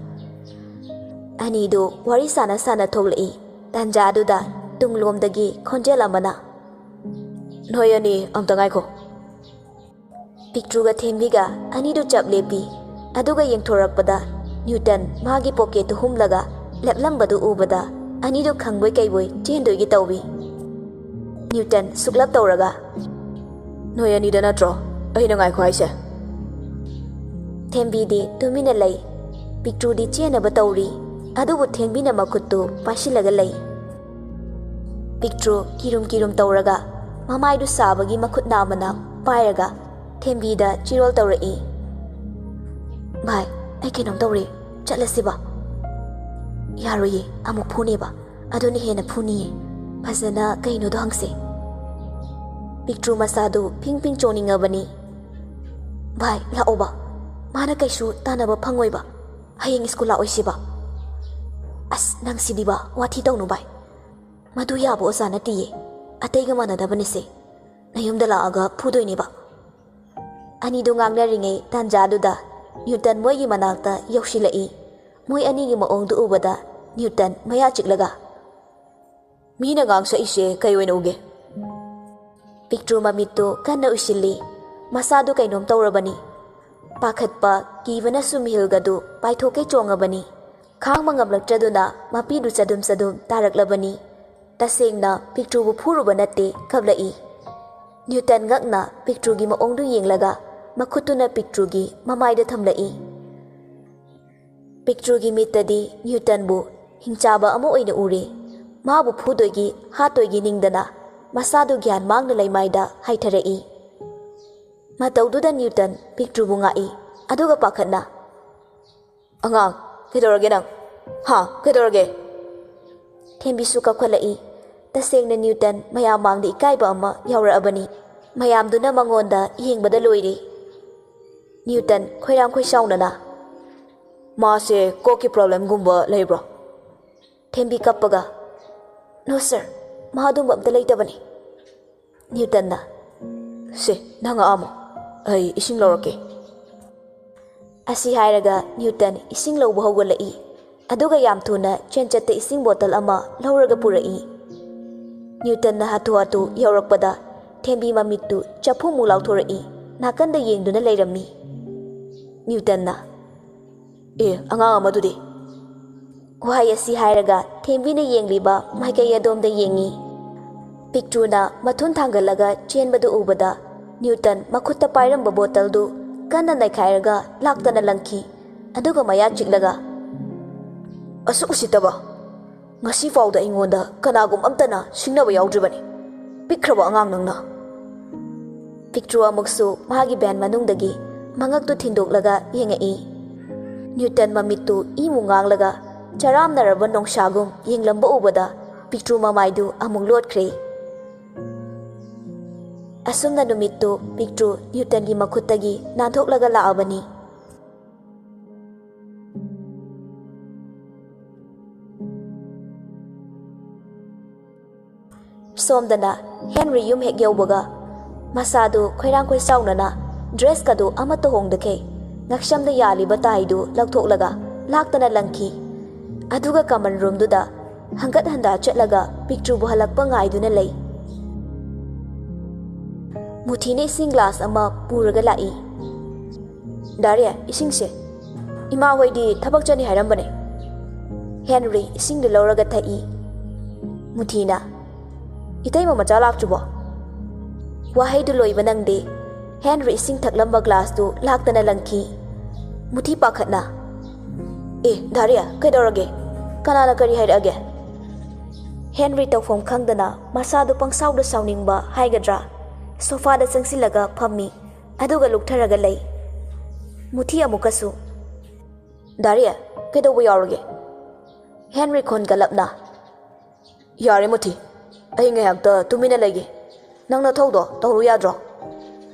ꯑꯅꯤꯗꯨ ꯋꯥꯔꯤ ꯁꯥꯟꯅ ꯁꯥꯟꯅ ꯊꯣꯛꯂꯛꯏ꯫ ꯇꯥꯟꯖꯥꯗꯨꯗ ꯇꯨꯡꯂꯣꯝꯗꯒꯤ ꯈꯣꯟꯖꯦꯜ ꯑꯃꯅ, "ꯅꯣꯏ ꯑꯅꯤ ꯑꯝꯇ ꯉꯥꯏꯈꯣ꯫" ꯄꯤꯛꯇ꯭ꯔꯨꯒ ꯊꯦꯝꯕꯤꯒ ꯑꯅꯤꯗꯨ ꯆꯞ ꯂꯦꯞꯄꯤ꯫ ꯑꯗꯨꯒ ꯌꯦꯡꯊꯣꯔꯛꯄꯗ ꯅ꯭ꯌꯨꯇꯟ ꯃꯥꯒꯤ ꯄꯣꯀꯦꯠꯇꯨ ꯍꯨꯝꯂꯒ ꯂꯦꯞꯂꯝꯕꯗꯨ ꯎꯕꯗ ꯑꯅꯤꯗꯨ ꯈꯪꯕꯣꯏ ꯀꯩꯕꯣꯏ ꯆꯦꯟꯗꯣꯏꯒꯤ ꯇꯧꯏ꯫ ꯅ꯭ꯌꯨꯇꯟ ꯁꯨꯛꯂꯞ ꯇꯧꯔꯒ, "ꯅꯣꯏ ꯑꯅꯤꯗ ꯅꯠꯇ꯭ꯔꯣ ꯑꯩꯅ ꯉꯥꯏꯈꯣ ꯍꯥꯏꯁꯦ?" ꯊꯦꯝꯕꯤꯗꯤ ꯇꯨꯃꯤꯟꯅ ꯂꯩ꯫ ꯄꯤꯛꯇ꯭ꯔꯨꯗꯤ ꯆꯦꯟꯅꯕ ꯇꯧꯔꯤ, ꯑꯗꯨꯕꯨ ꯊꯦꯝꯕꯤꯅ ꯃꯈꯨꯠꯇꯨ ꯄꯥꯏꯁꯤꯜꯂꯒ ꯂꯩ꯫ ꯄꯤꯛꯇ꯭ꯔꯨ ꯀꯤꯔꯨꯝ ꯀꯤꯔꯨꯝ ꯇꯧꯔꯒ ꯃꯃꯥꯏꯗꯨ ꯁꯥꯕꯒꯤ ꯃꯈꯨꯠ ꯅꯥꯝꯃꯅ ꯄꯥꯏꯔꯒ ꯊꯦꯝꯕꯤꯗ ꯆꯤꯔꯣꯜ ꯇꯧꯔꯛꯏ꯫ "ꯚꯥꯏ, ꯑꯩ ꯀꯩꯅꯣꯝ ꯇꯧꯔꯦ, ꯆꯠꯂꯁꯤꯕ?" "ꯌꯥꯔꯣꯏꯌꯦ, ꯑꯃꯨꯛ ꯐꯨꯅꯦꯕ, ꯑꯗꯨꯅ ꯍꯦꯟꯅ ꯐꯨꯅꯤꯌꯦ꯫ ꯐꯖꯅ ꯀꯩꯅꯣꯗꯣ ꯍꯪꯁꯦ꯫" ꯄꯤꯛꯇ꯭ꯔꯨ ꯃꯁꯥꯗꯨ ꯐꯤꯡ ꯐꯤꯡ ꯆꯣꯡꯅꯤꯡꯉꯕꯅꯤ꯫ "ꯚꯥꯏ, ꯂꯥꯛꯑꯣꯕ, ꯃꯥꯅ ꯀꯩꯁꯨ ꯇꯥꯟꯅꯕ ꯐꯪꯉꯣꯏꯕ, ꯍꯌꯦꯡ ꯁ꯭ꯀꯨꯜ ꯂꯥꯛꯑꯣꯏꯁꯤꯕ?" "ꯑꯁ, ꯅꯪꯁꯤꯗꯤꯕ, ꯋꯥꯊꯤ ꯇꯧꯅꯨ ꯚꯥꯏ, ꯃꯗꯨ ꯌꯥꯕ ꯑꯣꯖꯥ ꯅꯠꯇꯤꯌꯦ, ꯑꯇꯩꯒ ꯃꯥꯟꯅꯗꯕꯅꯤꯁꯦ, ꯅꯌꯨꯝꯗ ꯂꯥꯛꯑꯒ ꯐꯨꯗꯣꯏꯅꯦꯕ꯫" ꯑꯅꯤꯗꯨ ꯉꯥꯡꯅꯔꯤꯉꯩ ꯇꯥꯟꯖꯥꯗꯨꯗ ꯅ꯭ꯌꯨꯇꯟ ꯃꯣꯏꯒꯤ ꯃꯅꯥꯛꯇ ꯌꯧꯁꯤꯜꯂꯛꯏ꯫ ꯃꯣꯏ ꯑꯅꯤꯒꯤ ꯃꯑꯣꯡꯗꯨ ꯎꯕꯗ ꯅ꯭ꯌꯨꯇꯟ ꯃꯌꯥ ꯆꯤꯛꯂꯒ, "ꯃꯤꯅ ꯉꯥꯡꯁꯛꯏꯁꯦ ꯀꯩ ꯑꯣꯏꯅ ꯎꯒꯦ?" ꯄꯤꯛꯇ꯭ꯔꯨ ꯃꯃꯤꯠꯇꯨ ꯀꯟꯅ ꯎꯏꯁꯤꯜꯂꯤ꯫ ꯃꯁꯥꯗꯨ ꯀꯩꯅꯣꯝ ꯇꯧꯔꯕꯅꯤ꯫ ꯄꯥꯈꯠꯄ, ꯀꯤꯕꯅꯁꯨ ꯃꯤꯍꯨꯜꯒꯗꯨ ꯄꯥꯏꯊꯣꯛꯀꯩ ꯆꯣꯡꯉꯕꯅꯤ꯫ ꯈꯥꯡꯕ ꯉꯝꯂꯛꯇ꯭ꯔꯗꯨꯅ ꯃꯄꯤꯗꯨ ꯆꯗꯨꯝ ꯆꯗꯨꯝ ꯇꯥꯔꯛꯂꯕꯅꯤ꯫ ꯇꯁꯦꯡꯅ ꯄꯤꯛꯇ꯭ꯔꯨꯕꯨ ꯐꯨꯔꯨꯕ ꯅꯠꯇꯦ, ꯀꯞꯂꯛꯏ꯫ ꯅ꯭ꯌꯨꯇꯟ ꯉꯛꯅ ꯄꯤꯛꯇ꯭ꯔꯨꯒꯤ ꯃꯑꯣꯡꯗꯨ ꯌꯦꯡꯂꯒ ꯃꯈꯨꯠꯇꯨꯅ ꯄꯤꯛꯇ꯭ꯔꯨꯒꯤ ꯃꯃꯥꯏꯗ ꯊꯝꯂꯛꯏ꯫ ꯄꯤꯛꯇ꯭ꯔꯨꯒꯤ ꯃꯤꯠꯇꯗꯤ ꯅ꯭ꯌꯨꯇꯟꯕꯨ ꯍꯤꯡꯆꯥꯕ ꯑꯃ ꯑꯣꯏꯅ ꯎꯔꯦ꯫ ꯃꯥꯕꯨ ꯐꯨꯗꯣꯏꯒꯤ, ꯍꯥꯠꯇꯣꯏꯒꯤ ꯅꯤꯡꯗꯅ ꯃꯁꯥꯗꯨ ꯒ꯭ꯌꯥꯟ ꯃꯥꯡꯅ ꯂꯩꯃꯥꯏꯗ ꯍꯥꯏꯊꯔꯛꯏ꯫ ꯃꯇꯧꯗꯨꯗ ꯅ꯭ꯌꯨꯇꯟ ꯄꯤꯛꯇ꯭ꯔꯨꯕꯨ ꯉꯥꯛꯏ, ꯑꯗꯨꯒ ꯄꯥꯈꯠꯅ, "ꯑꯉꯥꯡ, ꯀꯩꯗꯧꯔꯒꯦ ꯅꯪ? ꯍꯥ, ꯀꯩꯗꯧꯔꯒꯦ?" ꯊꯦꯝꯕꯤꯁꯨ ꯀꯞꯈꯠꯂꯛꯏ꯫ ꯇꯁꯦꯡꯅ ꯅ꯭ꯌꯨꯇꯟ ꯃꯌꯥꯝ ꯃꯥꯡꯗ ꯏꯀꯥꯏꯕ ꯑꯃ ꯌꯥꯎꯔꯛꯑꯕꯅꯤ꯫ ꯃꯌꯥꯝꯗꯨꯅ ꯃꯉꯣꯟꯗ ꯌꯦꯡꯕꯗ ꯂꯣꯏꯔꯦ꯫ ꯅ꯭ꯌꯨꯇꯟ ꯈꯣꯏꯔꯥꯡ ꯈꯣꯏꯁꯥꯎꯅꯅ, "ꯃꯥꯁꯦ ꯀꯣꯛꯀꯤ ꯄ꯭ꯔꯣꯕ꯭ꯂꯦꯝꯒꯨꯝꯕ ꯂꯩꯕ꯭ꯔꯣ?" ꯊꯦꯝꯕꯤ ꯀꯞꯄꯒ, "ꯅꯣ ꯁꯔ, ꯃꯥ ꯑꯗꯨꯝꯕ ꯑꯝꯇ ꯂꯩꯇꯕꯅꯤ꯫" ꯅ꯭ꯌꯨꯇꯟꯅ, "ꯁꯦ, ꯅꯪ ꯉꯛꯑꯝꯃꯣ, ꯑꯩ ꯏꯁꯤꯡ ꯂꯧꯔꯛꯀꯦ꯫" ꯑꯁꯤ ꯍꯥꯏꯔꯒ ꯅ꯭ꯌꯨꯇꯟ ꯏꯁꯤꯡ ꯂꯧꯕ ꯍꯧꯒꯠꯂꯛꯏ꯫ ꯑꯗꯨꯒ ꯌꯥꯝ ꯊꯨꯅ ꯆꯦꯟꯆꯠꯇ ꯏꯁꯤꯡ ꯕꯣꯇꯜ ꯑꯃ ꯂꯧꯔꯒ ꯄꯨꯔꯛꯏ꯫ ꯅ꯭ꯌꯨꯇꯟꯅ ꯍꯥꯊꯨ ꯍꯥꯊꯨ ꯌꯧꯔꯛꯄꯗ ꯊꯦꯝꯕꯤ ꯃꯃꯤꯠꯇꯨ ꯆꯐꯨꯃꯨꯛ ꯂꯥꯎꯊꯣꯔꯛꯏ, ꯅꯥꯀꯟꯗ ꯌꯦꯡꯗꯨꯅ ꯂꯩꯔꯝꯃꯤ꯫ ꯅ꯭ꯌꯨꯇꯟꯅ, "ꯑꯦ, ꯑꯉꯥꯡ ꯑꯃꯗꯨꯗꯤ?" ꯋꯥꯍꯩ ꯑꯁꯤ ꯍꯥꯏꯔꯒ ꯊꯦꯝꯕꯤꯅ ꯌꯦꯡꯂꯤꯕ ꯃꯥꯏꯀꯩ ꯑꯗꯣꯝꯗ ꯌꯦꯡꯉꯤ꯫ ꯄꯤꯛꯇ꯭ꯔꯨꯅ ꯃꯊꯨꯟ ꯊꯥꯡꯒꯠꯂꯒ ꯆꯦꯟꯕꯗꯨ ꯎꯕꯗ ꯅ꯭ꯌꯨꯇꯟ ꯃꯈꯨꯠꯇ ꯄꯥꯏꯔꯝꯕ ꯕꯣꯇꯜꯗꯨ ꯀꯟꯅ ꯅꯩꯈꯥꯏꯔꯒ ꯂꯥꯛꯇꯅ ꯂꯪꯈꯤ꯫ ꯑꯗꯨꯒ ꯃꯌꯥ ꯆꯤꯛꯂꯒ, "ꯑꯁꯨꯛ ꯎꯁꯤꯠꯇꯕ! ꯉꯁꯤ ꯐꯥꯎꯗ ꯑꯩꯉꯣꯟꯗ ꯀꯅꯥꯒꯨꯝ ꯑꯝꯇꯅ ꯁꯤꯡꯅꯕ ꯌꯥꯎꯗ꯭ꯔꯤꯕꯅꯤ꯫ ꯄꯤꯛꯈ꯭ꯔꯕ ꯑꯉꯥꯡ ꯅꯪꯅ!" ꯄꯤꯛꯇ꯭ꯔꯨ ꯑꯃꯨꯛꯁꯨ ꯃꯥꯒꯤ ꯚꯦꯟ ꯃꯅꯨꯡꯗꯒꯤ ꯃꯉꯛꯇꯨ ꯊꯤꯟꯗꯣꯛꯂꯒ ꯌꯦꯡꯉꯛꯏ꯫ ꯅ꯭ꯌꯨꯇꯟ ꯃꯃꯤꯠꯇꯨ ꯏꯃꯨ ꯉꯥꯡꯂꯒ ꯆꯔꯥꯝꯅꯔꯕ ꯅꯣꯡꯁꯥꯒꯨꯝ ꯌꯦꯡꯂꯝꯕ ꯎꯕꯗ ꯄꯤꯛꯇ꯭ꯔꯨ ꯃꯃꯥꯏꯗꯨ ꯑꯃꯨꯛ ꯂꯣꯠꯈ꯭ꯔꯦ꯫ ꯑꯁꯨꯝꯅ ꯅꯨꯃꯤꯠꯇꯨ ꯄꯤꯛꯇ꯭ꯔꯨ ꯅ꯭ꯌꯨꯇꯟꯒꯤ ꯃꯈꯨꯠꯇꯒꯤ ꯅꯥꯟꯊꯣꯛꯂꯒ ꯂꯥꯛꯑꯕꯅꯤ꯫ ꯁꯣꯝꯗꯅ ꯍꯦꯟꯔꯤ ꯌꯨꯝ ꯍꯦꯛ ꯌꯧꯕꯒ ꯃꯁꯥꯗꯨ ꯈꯣꯏꯔꯥꯡ ꯈꯣꯏꯁꯥꯎꯅꯅ ꯗ꯭ꯔꯦꯁꯀꯗꯨ ꯑꯃꯠꯇ ꯍꯣꯡꯗꯈꯩ ꯉꯛꯁꯝꯗ ꯌꯥꯜꯂꯤꯕ ꯇꯥꯏꯗꯨ ꯂꯧꯊꯣꯛꯂꯒ ꯂꯥꯛꯇꯅ ꯂꯪꯈꯤ꯫ ꯑꯗꯨꯒ ꯀꯃꯟ ꯔꯨꯝꯗꯨꯗ ꯍꯪꯒꯠ ꯍꯟꯗꯥ ꯆꯠꯂꯒ ꯄꯤꯛꯇ꯭ꯔꯨꯕꯨ ꯍꯜꯂꯛꯄ ꯉꯥꯏꯗꯨꯅ ꯂꯩ꯫ ꯃꯨꯊꯤꯅ ꯏꯁꯤꯡ ꯒ꯭ꯂꯥꯁ ꯑꯃ ꯄꯨꯔꯒ ꯂꯥꯛꯏ꯫ "ꯗꯥꯔꯦ, ꯏꯁꯤꯡꯁꯦ꯫ ꯏꯃꯥ ꯍꯣꯏꯗꯤ ꯊꯕꯛ ꯆꯠꯅꯤ ꯍꯥꯏꯔꯝꯕꯅꯦ꯫" ꯍꯦꯟꯔꯤ ꯏꯁꯤꯡꯗꯨ ꯂꯧꯔꯒ ꯊꯛꯏ꯫ ꯃꯨꯊꯤꯅ, "ꯏꯇꯩꯃ ꯃꯆꯥ ꯂꯥꯛꯇ꯭ꯔꯤꯕꯣ?" ꯋꯥꯍꯩꯗꯨ ꯂꯣꯏꯕ ꯅꯪꯗꯦ꯫ ꯍꯦꯟꯔꯤ ꯏꯁꯤꯡ ꯊꯛꯂꯝꯕ ꯒ꯭ꯂꯥꯁꯇꯨ ꯂꯥꯛꯇꯅ ꯂꯪꯈꯤ꯫ ꯃꯨꯊꯤ ꯄꯥꯈꯠꯅ, "ꯑꯦ, ꯗꯥꯔꯦ, ꯀꯩꯗꯧꯔꯒꯦ? ꯀꯅꯥꯅ ꯀꯔꯤ ꯍꯥꯏꯔꯛꯑꯒꯦ?" ꯍꯦꯟꯔꯤ ꯇꯧꯐꯝ ꯈꯪꯗꯅ ꯃꯁꯥꯗꯨ ꯄꯪꯁꯥꯎꯗ ꯁꯥꯎꯅꯤꯡꯕ ꯍꯥꯏꯒꯗ꯭ꯔꯥ, ꯁꯣꯐꯥꯗ ꯆꯪꯁꯤꯜꯂꯒ ꯐꯝꯃꯤ, ꯑꯗꯨꯒ ꯂꯨꯞꯊꯔꯒ ꯂꯩ꯫ ꯃꯨꯊꯤ ꯑꯃꯨꯛꯀꯁꯨ, "ꯗꯥꯔꯤ, ꯀꯩꯗꯧꯕ ꯌꯥꯎꯔꯒꯦ?" ꯍꯦꯟꯔꯤ ꯈꯣꯟꯒꯂꯞꯅ, "ꯌꯥꯔꯦ ꯃꯨꯊꯤ, ꯑꯩ ꯉꯥꯏꯍꯥꯛꯇ ꯇꯨꯃꯤꯟꯅ ꯂꯩꯒꯦ꯫ ꯅꯪ ꯅꯊꯧꯗꯣ ꯇꯧꯔꯨ ꯌꯥꯗ꯭ꯔꯣ?"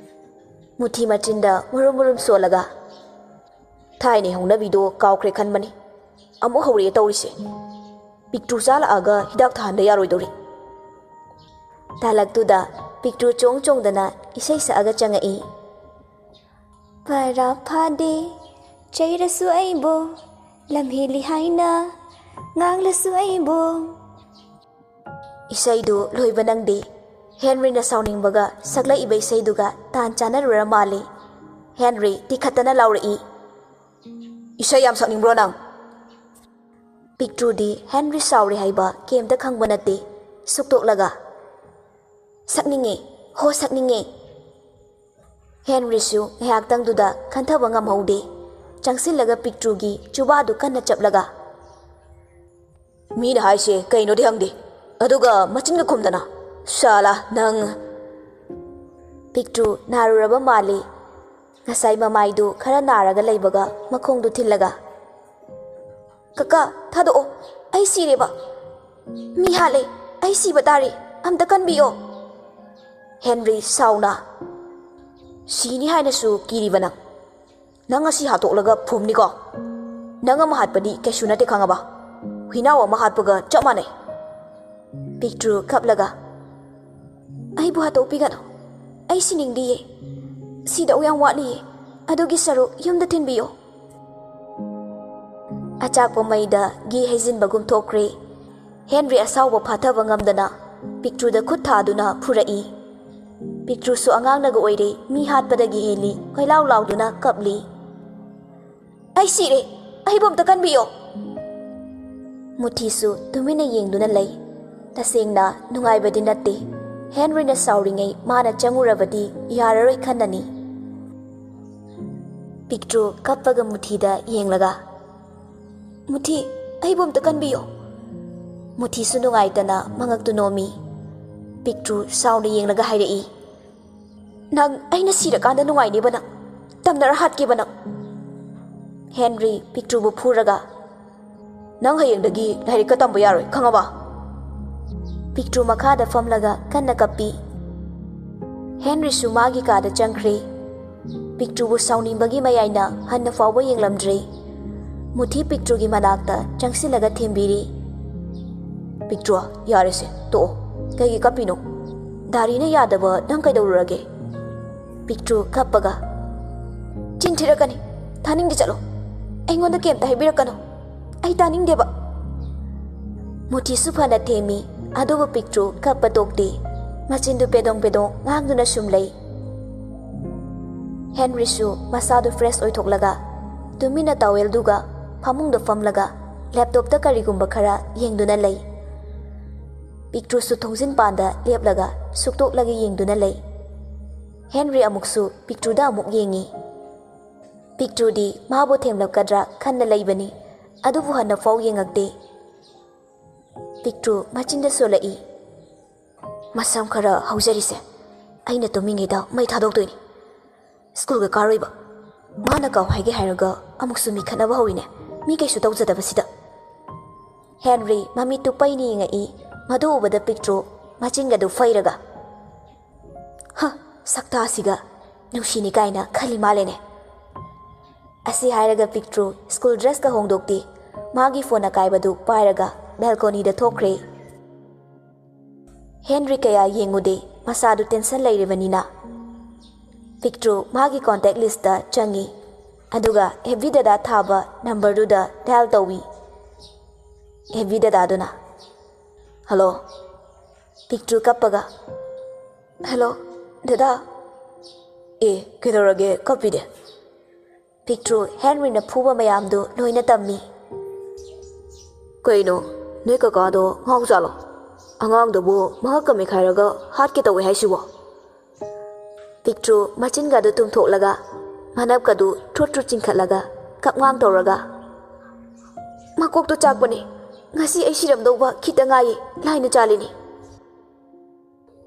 ꯃꯨꯊꯤ ꯃꯆꯤꯟꯗ ꯃꯨꯔꯨꯝ ꯃꯨꯔꯨꯝ ꯁꯣꯜꯂꯒ, "ꯊꯥꯏꯅꯩ ꯍꯧꯅꯕꯤꯗꯣ ꯀꯥꯎꯈ꯭ꯔꯦ ꯈꯟꯕꯅꯤ꯫ ꯑꯃꯨꯛ ꯍꯧꯔꯛꯑꯦ ꯇꯧꯔꯤꯁꯦ꯫ ꯄꯤꯛꯇ꯭ꯔꯨ ꯆꯥꯂꯛꯑꯒ ꯍꯤꯗꯥꯛ ꯊꯥꯍꯟꯗ ꯌꯥꯔꯣꯏꯗꯧꯔꯤ꯫" ꯇꯥꯂꯛꯇꯨꯗ ꯄꯤꯛꯇ꯭ꯔꯨ ꯆꯣꯡ ꯆꯣꯡꯗꯅ ꯏꯁꯩ ꯁꯛꯑꯒ ꯆꯪꯉꯛꯏ꯫ "ꯄꯔꯥ ꯐꯥꯗꯦ, ꯆꯩꯔꯁꯨ ꯑꯩꯕꯨ, ꯂꯝꯍꯦꯜꯂꯤ ꯍꯥꯏꯅ ꯉꯥꯡꯂꯁꯨ ꯑꯩꯕꯨ꯫" ꯏꯁꯩꯗꯨ ꯂꯣꯏꯕ ꯅꯪꯗꯦ꯫ ꯍꯦꯟꯔꯤꯅ ꯁꯥꯎꯅꯤꯡꯕꯒ ꯁꯛꯂꯛꯏꯕ ꯏꯁꯩꯗꯨꯒ ꯇꯥꯟ ꯆꯥꯟꯅꯔꯨꯔ ꯃꯥꯜꯂꯤ꯫ ꯍꯦꯟꯔꯤ ꯇꯤꯈꯠꯇꯅ ꯂꯥꯎꯔꯛꯏ, "ꯏꯁꯩ ꯌꯥꯝ ꯁꯛꯅꯤꯡꯕ꯭ꯔꯣ ꯅꯪ?" ꯄꯤꯛꯇ꯭ꯔꯨꯗꯤ ꯍꯦꯟꯔꯤ ꯁꯥꯎꯔꯦ ꯍꯥꯏꯕ ꯀꯩꯝꯇ ꯈꯪꯕ ꯅꯠꯇꯦ꯫ ꯁꯨꯛꯇꯣꯛꯂꯒ, "ꯁꯛꯅꯤꯡꯉꯦ, ꯍꯣ ꯁꯛꯅꯤꯡꯉꯦ꯫" ꯍꯦꯟꯔꯤꯁꯨ ꯉꯥꯏꯍꯥꯛꯇꯪꯗꯨꯗ ꯈꯟꯊꯕ ꯉꯝꯍꯧꯗꯦ꯫ ꯆꯪꯁꯤꯜꯂꯒ ꯄꯤꯛꯇ꯭ꯔꯨꯒꯤ ꯆꯨꯕꯥꯗꯨ ꯀꯟꯅ ꯆꯞꯂꯒ, "ꯃꯤꯅ ꯍꯥꯏꯁꯦ ꯀꯩꯅꯣꯗꯤ ꯍꯪꯗꯦ, ꯑꯗꯨꯒ ꯃꯆꯤꯟꯒ ꯈꯨꯝꯗꯅ꯫ ꯁꯥꯂꯥ, ꯅꯪ꯫" ꯄꯤꯛꯇ꯭ꯔꯨ ꯅꯥꯔꯨꯔꯕ ꯃꯥꯜꯂꯤ꯫ ꯉꯁꯥꯏ ꯃꯃꯥꯏꯗꯨ ꯈꯔ ꯅꯥꯔꯒ ꯂꯩꯕꯒ ꯃꯈꯣꯡꯗꯨ ꯊꯤꯜꯂꯒ, "ꯀꯀꯥ, ꯊꯥꯗꯣꯛꯑꯣ, ꯑꯩ ꯁꯤꯔꯦꯕ꯫ ꯃꯤ ꯍꯥꯠꯂꯦ, ꯑꯩ ꯁꯤꯕ ꯇꯥꯔꯦ, ꯑꯝꯇ ꯀꯟꯕꯤꯌꯣ꯫" ꯍꯦꯟꯔꯤ ꯁꯥꯎꯅ, "ꯁꯤꯅꯤ ꯍꯥꯏꯅꯁꯨ ꯀꯤꯔꯤꯕ ꯅꯪ? ꯅꯪ ꯉꯁꯤ ꯍꯥꯠꯇꯣꯛꯂꯒ ꯐꯨꯝꯅꯤꯀꯣ꯫ ꯅꯪ ꯑꯃ ꯍꯥꯠꯄꯗꯤ ꯀꯩꯁꯨ ꯅꯠꯇꯦ, ꯈꯪꯉꯕ? ꯍꯨꯏꯅꯥꯎ ꯑꯃ ꯍꯥꯠꯄꯒ ꯆꯞ ꯃꯥꯟꯅꯩ꯫" ꯄꯤꯛꯇ꯭ꯔꯨ ꯀꯞꯂꯒ, "ꯑꯩꯕꯨ ꯍꯥꯠꯇꯣꯛꯄꯤꯒꯅꯨ, ꯑꯩ ꯁꯤꯅꯤꯡꯗꯤꯌꯦ꯫ ꯁꯤꯗꯧ ꯌꯥꯝ ꯋꯥꯠꯂꯤꯌꯦ, ꯑꯗꯨꯒꯤ ꯁꯔꯨꯛ ꯌꯨꯝꯗ ꯊꯤꯟꯕꯤꯌꯣ꯫" ꯑꯆꯥꯛꯄ ꯃꯩꯗ ꯘꯤ ꯍꯩꯖꯤꯟꯕꯒꯨꯝ ꯊꯣꯛꯈ꯭ꯔꯦ꯫ ꯍꯦꯟꯔꯤ ꯑꯁꯥꯎꯕ ꯐꯥꯊꯕ ꯉꯝꯗꯅ ꯄꯤꯛꯇ꯭ꯔꯨꯗ ꯈꯨꯠ ꯊꯥꯗꯨꯅ ꯐꯨꯔꯛꯏ꯫ ꯄꯤꯛꯇ꯭ꯔꯨꯁꯨ ꯑꯉꯥꯡꯅꯒ ꯑꯣꯏꯔꯦ, ꯃꯤ ꯍꯥꯠꯄꯗꯒꯤ ꯍꯦꯜꯂꯤ, ꯀꯣꯏꯂꯥꯎ ꯂꯥꯎꯗꯨꯅ ꯀꯞꯂꯤ꯫ "ꯑꯩ ꯁꯤꯔꯦ, ꯑꯩꯕꯨ ꯑꯝꯇ ꯀꯟꯕꯤꯌꯣ꯫" ꯃꯨꯊꯤꯁꯨ ꯇꯨꯃꯤꯟꯅ ꯌꯦꯡꯗꯨꯅ ꯂꯩ꯫ ꯇꯁꯦꯡꯅ ꯅꯨꯡꯉꯥꯏꯕꯗꯤ ꯅꯠꯇꯦ꯫ ꯍꯦꯟꯔꯤꯅ ꯁꯥꯎꯔꯤꯉꯩ ꯃꯥꯅ ꯆꯪꯉꯨꯔꯕꯗꯤ ꯌꯥꯔꯔꯣꯏ ꯈꯟꯅꯅꯤ꯫ ꯄꯤꯛꯇ꯭ꯔꯨ ꯀꯞꯄꯒ ꯃꯨꯊꯤꯗ ꯌꯦꯡꯂꯒ, "ꯃꯨꯊꯤ, ꯑꯩꯕꯨ ꯑꯝꯇ ꯀꯟꯕꯤꯌꯣ꯫" ꯃꯨꯊꯤꯁꯨ ꯅꯨꯡꯉꯥꯏꯇꯅ ꯃꯉꯛꯇꯨ ꯅꯣꯝꯃꯤ꯫ ꯄꯤꯛꯇ꯭ꯔꯨ ꯁꯥꯎꯅ ꯌꯦꯡꯂꯒ ꯍꯥꯏꯔꯛꯏ, "ꯅꯪ ꯑꯩꯅ ꯁꯤꯔꯀꯥꯟꯗ ꯅꯨꯡꯉꯥꯏꯅꯦꯕ ꯅꯪ꯫ ꯇꯝꯅꯔ ꯍꯥꯠꯀꯦꯕ ꯅꯪ꯫" ꯍꯦꯟꯔꯤ ꯄꯤꯛꯇ꯭ꯔꯨꯕꯨ ꯐꯨꯔꯒ, "ꯅꯪ ꯍꯌꯦꯡꯗꯒꯤ ꯂꯥꯏꯔꯤꯛꯀ ꯇꯝꯕ ꯌꯥꯔꯣꯏ, ꯈꯪꯉꯕ?" ꯄꯤꯛꯇ꯭ꯔꯨ ꯃꯈꯥꯗ ꯐꯝꯂꯒ ꯀꯟꯅ ꯀꯞꯄꯤ꯫ ꯍꯦꯟꯔꯤꯁꯨ ꯃꯥꯒꯤ ꯀꯥꯗ ꯆꯪꯈ꯭ꯔꯦ꯫ ꯄꯤꯛꯇ꯭ꯔꯨꯕꯨ ꯁꯥꯎꯅꯤꯡꯕꯒꯤ ꯃꯌꯥꯏꯅ ꯍꯟꯅ ꯐꯥꯎꯕ ꯌꯦꯡꯂꯝꯗ꯭ꯔꯦ꯫ ꯃꯨꯊꯤ ꯄꯤꯛꯇ꯭ꯔꯨꯒꯤ ꯃꯅꯥꯛꯇ ꯆꯪꯁꯤꯜꯂꯒ ꯊꯦꯝꯕꯤꯔꯤ꯫ "ꯄꯤꯛꯇ꯭ꯔꯨ, ꯌꯥꯔꯦꯁꯦ, ꯇꯣꯛꯑꯣ꯫ ꯀꯩꯒꯤ ꯀꯞꯄꯤꯅꯣ? ꯗꯥꯔꯤꯅ ꯌꯥꯗꯕ ꯅꯪ ꯀꯩꯗꯧꯔꯨꯔꯒꯦ?" ꯄꯤꯛꯇ꯭ꯔꯨ ꯀꯞꯄꯒ, "ꯆꯤꯟ ꯊꯤꯔꯛꯀꯅꯤ꯫ ꯊꯥꯅꯤꯡꯗꯦ, ꯆꯠꯂꯣ꯫ ꯑꯩꯉꯣꯟꯗ ꯀꯩꯝꯇ ꯍꯥꯏꯕꯤꯔꯛꯀꯅꯨ꯫ ꯑꯩ ꯇꯥꯅꯤꯡꯗꯦꯕ꯫" ꯃꯨꯊꯤꯁꯨ ꯐꯅ ꯊꯦꯝꯃꯤ, ꯑꯗꯨꯕꯨ ꯄꯤꯛꯇ꯭ꯔꯨ ꯀꯞꯄ ꯇꯣꯛꯇꯦ꯫ ꯃꯆꯤꯟꯗꯨ ꯄꯦꯗꯣꯡ ꯄꯦꯗꯣꯡ ꯉꯥꯡꯗꯨꯅ ꯁꯨꯝ ꯂꯩ꯫ ꯍꯦꯟꯔꯤꯁꯨ ꯃꯁꯥꯗꯨ ꯐ꯭ꯔꯦꯁ ꯑꯣꯏꯊꯣꯛꯂꯒ ꯇꯨꯃꯤꯟꯅ ꯇꯥꯋꯦꯜꯗꯨꯒ ꯐꯃꯨꯡꯗ ꯐꯝꯂꯒ ꯂꯦꯞꯇꯣꯞꯇ ꯀꯔꯤꯒꯨꯝꯕ ꯈꯔ ꯌꯦꯡꯗꯨꯅ ꯂꯩ꯫ ꯄꯤꯛꯇ꯭ꯔꯨꯁꯨ ꯊꯣꯡꯖꯤꯟ ꯄꯥꯟꯗ ꯂꯦꯞꯂꯒ ꯁꯨꯛꯇꯣꯛꯂꯒ ꯌꯦꯡꯗꯨꯅ ꯂꯩ꯫ ꯍꯦꯟꯔꯤ ꯑꯃꯨꯛꯁꯨ ꯄꯤꯛꯇ꯭ꯔꯨꯗ ꯑꯃꯨꯛ ꯌꯦꯡꯉꯤ꯫ ꯄꯤꯛꯇ꯭ꯔꯨꯗꯤ ꯃꯥꯕꯨ ꯊꯦꯝꯂꯛꯀꯗ꯭ꯔꯥ ꯈꯟꯅ ꯂꯩꯕꯅꯤ, ꯑꯗꯨꯕꯨ ꯍꯟꯅ ꯐꯥꯎ ꯌꯦꯡꯉꯛꯇꯦ꯫ ꯄꯤꯛꯇ꯭ꯔꯨ ꯃꯆꯤꯟꯗ ꯁꯣꯜꯂꯛꯏ, "ꯃꯁꯝ ꯈꯔ ꯍꯧꯖꯔꯤꯁꯦ ꯑꯩꯅ ꯇꯨꯝꯃꯤꯉꯩꯗ ꯃꯩ ꯊꯥꯗꯣꯛꯇꯣꯏꯅꯤ꯫ ꯁ꯭ꯀꯨꯜꯒ ꯀꯥꯔꯣꯏꯕ꯫ ꯃꯥꯅ ꯀꯥꯎ ꯍꯥꯏꯒꯦ ꯍꯥꯏꯔꯒ ꯑꯃꯨꯛꯁꯨ ꯃꯤ ꯈꯠꯅꯕ ꯍꯧꯋꯤꯅꯦ, ꯃꯤ ꯀꯩꯁꯨ ꯇꯧꯖꯗꯕꯁꯤꯗ꯫" ꯍꯦꯟꯔꯤ ꯃꯃꯤꯠꯇꯨ ꯄꯩꯅ ꯌꯦꯡꯉꯛꯏ꯫ ꯃꯗꯨ ꯎꯕꯗ ꯄꯤꯛꯇ꯭ꯔꯨ ꯃꯆꯤꯟꯒꯗꯨ ꯐꯩꯔꯒ, "ꯍ, ꯁꯛꯇꯥꯁꯤꯒ ꯅꯨꯡꯁꯤꯅꯤ ꯀꯥꯏꯅ ꯈꯜꯂꯤ ꯃꯥꯜꯂꯦꯅꯦ꯫" ꯑꯁꯤ ꯍꯥꯏꯔꯒ ꯄꯤꯛꯇ꯭ꯔꯨ ꯁ꯭ꯀꯨꯜ ꯗ꯭ꯔꯦꯁꯀ ꯍꯣꯡꯗꯣꯛꯇꯦ, ꯃꯥꯒꯤ ꯐꯣꯟ ꯑꯀꯥꯏꯕꯗꯨ ꯄꯥꯏꯔꯒ ꯕꯦꯜꯀꯣꯅꯤꯗ ꯊꯣꯛꯈ꯭ꯔꯦ꯫ ꯍꯦꯟꯔꯤ ꯀꯌꯥ ꯌꯦꯡꯉꯨꯗꯦ, ꯃꯁꯥꯗꯨ ꯇꯦꯟꯁꯟ ꯂꯩꯔꯤꯕꯅꯤꯅ꯫ ꯄꯤꯛꯇ꯭ꯔꯨ ꯃꯥꯒꯤ ꯀꯣꯟꯇꯦꯛ ꯂꯤꯁꯇ ꯆꯪꯉꯤ, ꯑꯗꯨꯒ ꯑꯦꯐ ꯕꯤ ꯗꯗꯥ ꯊꯥꯕ ꯅꯝꯕꯔꯗꯨꯗ ꯗꯥꯏꯜ ꯇꯧꯏ꯫ ꯑꯦꯐ ꯕꯤ ꯗꯗꯥꯗꯨꯅ, "ꯍꯜꯂꯣ꯫" ꯄꯤꯛꯇ꯭ꯔꯨ ꯀꯞꯄꯒ, "ꯍꯜꯂꯣ, ꯗꯗꯥ꯫" "ꯑꯦ, ꯀꯩꯗꯧꯔꯒꯦ ꯀꯞꯄꯤꯗꯤ?" ꯄꯤꯛꯇ꯭ꯔꯨ ꯍꯦꯟꯔꯤꯅ ꯐꯨꯕ ꯃꯌꯥꯝꯗꯨ ꯂꯣꯏꯅ ꯇꯝꯃꯤ꯫ "ꯀꯩꯅꯣ, ꯅꯣꯏ ꯀꯀꯥꯗꯣ ꯉꯥꯎꯖꯥꯠꯂꯣ? ꯑꯉꯥꯡꯗꯨꯕꯨ ꯃꯉꯛꯀ ꯃꯦꯈꯥꯏꯔꯒ ꯍꯥꯠꯀꯦ ꯇꯧꯋꯦ ꯍꯥꯏꯁꯤꯕꯣ?" ꯄꯤꯛꯇ꯭ꯔꯨ ꯃꯆꯤꯟꯒꯗꯨ ꯇꯨꯝꯊꯣꯛꯂꯒ, ꯃꯅꯞꯀꯗꯨ ꯊ꯭ꯔꯨꯠ ꯊ꯭ꯔꯨꯠ ꯆꯤꯡꯈꯠꯂꯒ, ꯀꯞꯉꯥꯡ ꯇꯧꯔꯒ, "ꯃꯀꯣꯛꯇꯣ ꯆꯥꯛꯄꯅꯤ, ꯉꯁꯤ ꯑꯩ ꯁꯤꯔꯝꯗꯧꯕ ꯈꯤꯇ ꯉꯥꯏꯌꯦ, ꯂꯥꯏꯅ ꯆꯥꯜꯂꯤꯅꯤ꯫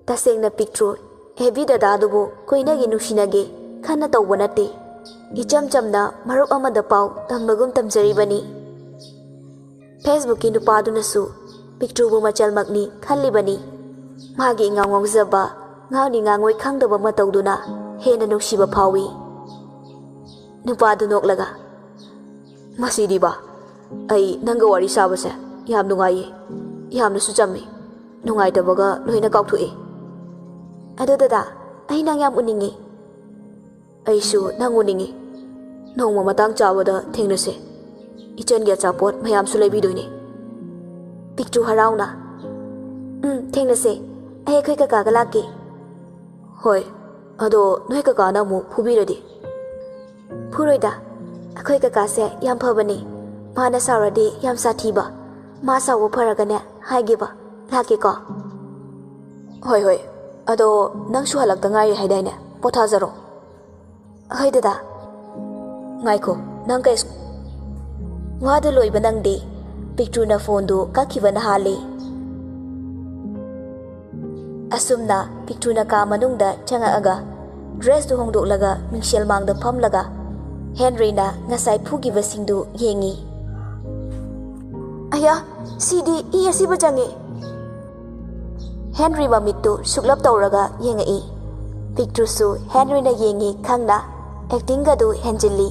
ꯇꯁꯦꯡꯅ ꯄꯤꯛꯇ꯭ꯔꯨ ꯑꯦꯕꯤ ꯗꯗꯥꯗꯨꯕꯨ ꯀꯣꯏꯅꯒꯦ ꯅꯨꯡꯁꯤꯅꯒꯦ ꯈꯟꯅ ꯇꯧꯕ ꯅꯠꯇꯦ꯫ ꯏꯆꯝ ꯆꯝꯅ ꯃꯔꯨꯞ ꯑꯃꯗ ꯄꯥꯎ ꯇꯝꯕꯒꯨꯝ ꯇꯝꯖꯔꯤꯕꯅꯤ꯫ ꯐꯦꯁꯕꯨꯛꯀꯤ ꯅꯨꯄꯥꯗꯨꯅꯁꯨ ꯄꯤꯛꯇ꯭ꯔꯨꯕꯨ ꯃꯆꯜꯃꯛꯅꯤ ꯈꯜꯂꯤꯕꯅꯤ꯫ ꯃꯥꯒꯤ ꯏꯉꯥꯎ ꯉꯥꯎꯖꯕ, ꯉꯥꯡꯅꯤ ꯉꯥꯡꯉꯣꯏ ꯈꯪꯗꯕ ꯃꯇꯧꯗꯨꯅ ꯍꯦꯟꯅ ꯅꯨꯡꯁꯤꯕ ꯐꯥꯎꯏ꯫ ꯅꯨꯄꯥꯗꯨ ꯅꯣꯛꯂꯒ, "ꯃꯁꯤꯗꯤꯕ, ꯑꯩ ꯅꯪꯒ ꯋꯥꯔꯤ ꯁꯥꯕꯁꯦ ꯌꯥꯝ ꯅꯨꯡꯉꯥꯏꯌꯦ꯫ ꯌꯥꯝꯅꯁꯨ ꯆꯝꯃꯤ꯫ ꯅꯨꯡꯉꯥꯏꯇꯕꯒ ꯂꯣꯏꯅ ꯀꯥꯎꯊꯣꯛꯑꯦ꯫ ꯑꯗꯣ ꯗꯗꯥ, ꯑꯩ ꯅꯪ ꯌꯥꯝ ꯎꯅꯤꯡꯉꯤ꯫" "ꯑꯩꯁꯨ ꯅꯪ ꯎꯅꯤꯡꯉꯤ꯫ ꯅꯣꯡꯃ ꯃꯇꯥꯡ ꯆꯥꯕꯗ ꯊꯦꯡꯅꯁꯦ꯫ ꯏꯆꯟꯒꯤ ꯑꯆꯥꯄꯣꯠ ꯃꯌꯥꯝꯁꯨ ꯂꯩꯕꯤꯗꯣꯏꯅꯦ꯫" ꯄꯤꯛꯇ꯭ꯔꯨ ꯍꯔꯥꯎꯅ, "ꯎꯝ, ꯊꯦꯡꯅꯁꯦ꯫ ꯑꯩ ꯑꯩꯈꯣꯏ ꯀꯀꯥꯒ ꯂꯥꯛꯀꯦ꯫" "ꯍꯣꯏ, ꯑꯗꯣ ꯅꯣꯏ ꯀꯀꯥꯅ ꯑꯃꯨꯛ ꯐꯨꯕꯤꯔꯗꯤ?" "ꯐꯨꯔꯣꯏꯗ, ꯑꯩꯈꯣꯏ ꯀꯀꯥꯁꯦ ꯌꯥꯝ ꯐꯕꯅꯦ꯫ ꯃꯥꯅ ꯁꯥꯎꯔꯗꯤ ꯌꯥꯝ ꯁꯥꯊꯤꯕ꯫ ꯃꯥ ꯁꯥꯎꯕ ꯐꯔꯒꯅꯦ ꯍꯥꯏꯒꯦꯕ꯫ ꯂꯥꯛꯀꯦꯀꯣ꯫" "ꯍꯣꯏ, ꯍꯣꯏ꯫ ꯑꯗꯣ ꯅꯪꯁꯨ ꯍꯜꯂꯛꯇ ꯉꯥꯏꯔꯤ ꯍꯥꯏꯗꯥꯏꯅꯦ? ꯄꯣꯊꯥꯖꯔꯣ꯫" "ꯍꯣꯏ ꯗꯗꯥ꯫" "ꯉꯥꯏꯈꯣ, ꯅꯪ ꯀꯩ ꯁ꯭ꯀꯨ-" ꯋꯥꯗꯨ ꯂꯣꯏꯕ ꯅꯪꯗꯦ꯫ ꯄꯤꯛꯇ꯭ꯔꯨꯅ ꯐꯣꯟꯗꯨ ꯀꯛꯈꯤꯕꯅ ꯍꯥꯜꯂꯤ꯫ ꯑꯁꯨꯝꯅ ꯄꯤꯛꯇ꯭ꯔꯨꯅ ꯀꯥ ꯃꯅꯨꯡꯗ ꯆꯪꯉꯛꯑꯒ ꯗ꯭ꯔꯦꯁꯇꯨ ꯍꯣꯡꯗꯣꯛꯂꯒ ꯃꯤꯡꯁꯦꯜ ꯃꯥꯡꯗ ꯐꯝꯂꯒ ꯍꯦꯟꯔꯤꯅ ꯉꯁꯥꯏ ꯐꯨꯈꯤꯕꯁꯤꯡꯗꯨ ꯌꯦꯡꯉꯤ꯫ "ꯑꯌꯥ, ꯁꯤꯗꯤ ꯏ ꯑꯁꯤꯕ ꯆꯪꯉꯤ꯫" ꯍꯦꯟꯔꯤ ꯃꯃꯤꯠꯇꯨ ꯁꯨꯛꯂꯞ ꯇꯧꯔꯒ ꯌꯦꯡꯉꯛꯏ꯫ ꯄꯤꯛꯇ꯭ꯔꯨꯁꯨ ꯍꯦꯟꯔꯤꯅ ꯌꯦꯡꯉꯤ ꯈꯪꯅ ꯑꯦꯛꯇꯤꯡꯒꯗꯨ ꯍꯦꯟꯖꯤꯜꯂꯤ꯫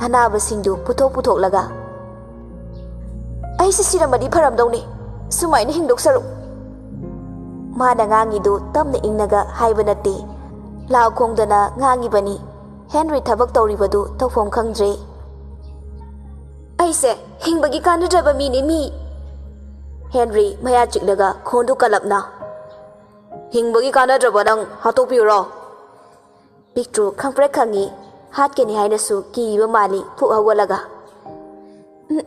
ꯑꯅꯥꯕꯁꯤꯡꯗꯨ ꯄꯨꯊꯣꯛ ꯄꯨꯊꯣꯛꯂꯒ, "ꯑꯩꯁꯦ ꯁꯤꯔꯝꯃꯗꯤ ꯐꯔꯝꯗꯧꯅꯤ, ꯁꯨꯃꯥꯏꯅ ꯍꯤꯡꯗꯣꯛ ꯁꯔꯨꯛ꯫" ꯃꯥꯅ ꯉꯥꯡꯉꯤꯗꯨ ꯇꯞꯅ ꯏꯪꯅꯒ ꯍꯥꯏꯕ ꯅꯠꯇꯦ, ꯂꯥꯎ ꯈꯣꯡꯗꯅ ꯉꯥꯡꯉꯤꯕꯅꯤ꯫ ꯍꯦꯟꯔꯤ ꯊꯕꯛ ꯇꯧꯔꯤꯕꯗꯨ ꯇꯧꯐꯝ ꯈꯪꯗ꯭ꯔꯦ꯫ "ꯑꯩꯁꯦ ꯍꯤꯡꯕꯒꯤ ꯀꯥꯟꯅꯗ꯭ꯔꯕ ꯃꯤꯅꯤ, ꯃꯤ꯫" ꯍꯦꯟꯔꯤ ꯃꯌꯥ ꯆꯤꯛꯂꯒ ꯈꯣꯟꯗꯨ ꯀꯜꯂꯞꯅ, "ꯍꯤꯡꯕꯒꯤ ꯀꯥꯟꯅꯗ꯭ꯔꯕ ꯅꯪ ꯍꯥꯠꯇꯣꯛꯄꯤꯌꯨꯔꯣ?" ꯄꯤꯛꯇ꯭ꯔꯨ ꯈꯪꯄ꯭ꯔꯦꯛ ꯈꯪꯉꯤ, ꯍꯥꯠꯀꯅꯤ ꯍꯥꯏꯅꯁꯨ ꯀꯤꯔꯤꯕ ꯃꯥꯜꯂꯤ ꯐꯨꯛ ꯍꯧꯒꯠꯂꯒ꯫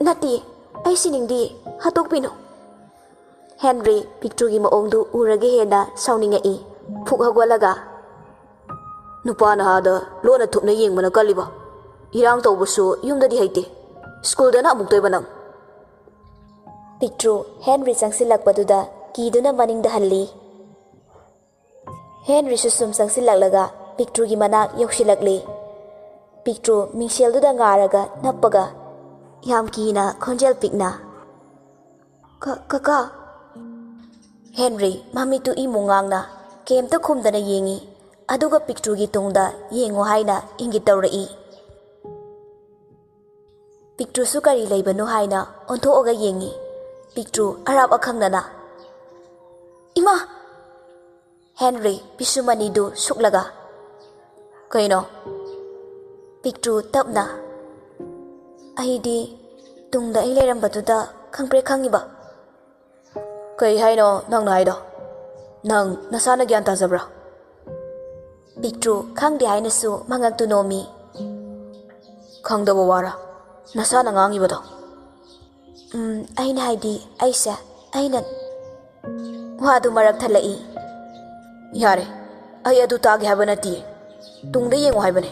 "ꯅꯠꯇꯦ, ꯑꯩ ꯁꯤꯅꯤꯡꯗꯦ, ꯍꯥꯠꯇꯣꯛꯄꯤꯅꯨ꯫" ꯍꯦꯟꯔꯤ ꯄꯤꯛꯇ꯭ꯔꯨꯒꯤ ꯃꯑꯣꯡꯗꯨ ꯎꯔꯒ ꯍꯦꯟꯅ ꯁꯥꯎꯅꯤꯡꯉꯛꯏ, ꯐꯨꯛ ꯍꯧꯒꯠꯂꯒ꯫ "ꯅꯨꯄꯥ ꯅꯍꯥꯗ ꯂꯣꯟꯅ ꯊꯨꯞꯅ ꯌꯦꯡꯕꯅ ꯀꯜꯂꯤꯕ꯫ ꯏꯔꯥꯡ ꯇꯧꯕꯁꯨ ꯌꯨꯝꯗꯗꯤ ꯍꯩꯇꯦ꯫ ꯁ꯭ꯀꯨꯜꯗꯅ ꯑꯃꯨꯛꯇꯣꯏꯕ ꯅꯪ꯫" ꯄꯤꯛꯇ꯭ꯔꯨ ꯍꯦꯟꯔꯤ ꯆꯪꯁꯤꯜꯂꯛꯄꯗꯨꯗ ꯀꯤꯗꯨꯅ ꯃꯅꯤꯡꯗ ꯍꯜꯂꯤ꯫ ꯍꯦꯟꯔꯤꯁꯨ ꯁꯨꯝ ꯆꯪꯁꯤꯜꯂꯛꯂꯒ ꯄꯤꯛꯇ꯭ꯔꯨꯒꯤ ꯃꯅꯥꯛ ꯌꯧꯁꯤꯜꯂꯛꯂꯤ꯫ ꯄꯤꯛꯇ꯭ꯔꯨ ꯃꯤꯡꯁꯦꯜꯗꯨꯗ ꯉꯥꯔꯒ ꯅꯞꯄꯒ ꯌꯥꯝ ꯀꯤꯅ ꯈꯣꯟꯖꯦꯜ ꯄꯤꯛꯅ, "ꯀ-, ꯀꯀꯥ!" ꯍꯦꯟꯔꯤ ꯃꯃꯤꯠꯇꯨ ꯏꯃꯨ ꯉꯥꯡꯅ ꯀꯩꯝꯇ ꯈꯨꯝꯗꯅ ꯌꯦꯡꯉꯤ, ꯑꯗꯨꯒ ꯄꯤꯛꯇ꯭ꯔꯨꯒꯤ ꯇꯨꯡꯗ ꯌꯦꯡꯉꯨ ꯍꯥꯏꯅ ꯏꯪꯒꯤꯠ ꯇꯧꯔꯛꯏ꯫ ꯄꯤꯛꯇ꯭ꯔꯨꯁꯨ ꯀꯔꯤ ꯂꯩꯕꯅꯣ ꯍꯥꯏꯅ ꯑꯣꯟꯊꯣꯛꯑꯒ ꯌꯦꯡꯉꯤ꯫ ꯄꯤꯛꯇ꯭ꯔꯨ ꯑꯔꯥꯞ ꯑꯈꯪꯅꯅ, "ꯏꯃꯥ!" ꯍꯦꯟꯔꯤ ꯄꯤꯁꯨꯝ ꯑꯅꯤꯗꯨ ꯁꯨꯛꯂꯒ, "ꯀꯩꯅꯣ?" ꯄꯤꯛꯇ꯭ꯔꯨ ꯇꯞꯅ, "ꯑꯩꯗꯤ ꯇꯨꯡꯗ ꯑꯩ ꯂꯩꯔꯝꯕꯗꯨꯗ ꯈꯪꯄ꯭ꯔꯦꯛ ꯈꯪꯉꯤꯕ꯫" "ꯀꯩ ꯍꯥꯏꯅꯣ ꯅꯪꯅ ꯍꯥꯏꯗꯣ? ꯅꯪ ꯅꯁꯥꯅ ꯒ꯭ꯌꯥꯟ ꯇꯥꯖꯕ꯭ꯔꯥ?" ꯄꯤꯛꯇ꯭ꯔꯨ ꯈꯪꯗꯦ ꯍꯥꯏꯅꯁꯨ ꯃꯉꯛꯇꯨ ꯅꯣꯝꯃꯤ꯫ "ꯈꯪꯗꯕ ꯋꯥꯔ ꯅꯁꯥꯅ ꯉꯥꯡꯉꯤꯕꯗꯣ?" "ꯎꯝ, ꯑꯩꯅ ꯍꯥꯏꯗꯤ, ꯑꯩꯁꯦ, ꯑꯩꯅ..." ꯋꯥꯗꯨ ꯃꯔꯛ ꯊꯠꯂꯛꯏ꯫ "ꯌꯥꯔꯦ, ꯑꯩ ꯑꯗꯨ ꯇꯥꯒꯦ ꯍꯥꯏꯕ ꯅꯠꯇꯤꯌꯦ꯫ ꯇꯨꯡꯗ ꯌꯦꯡꯉꯨ ꯍꯥꯏꯕꯅꯦ꯫"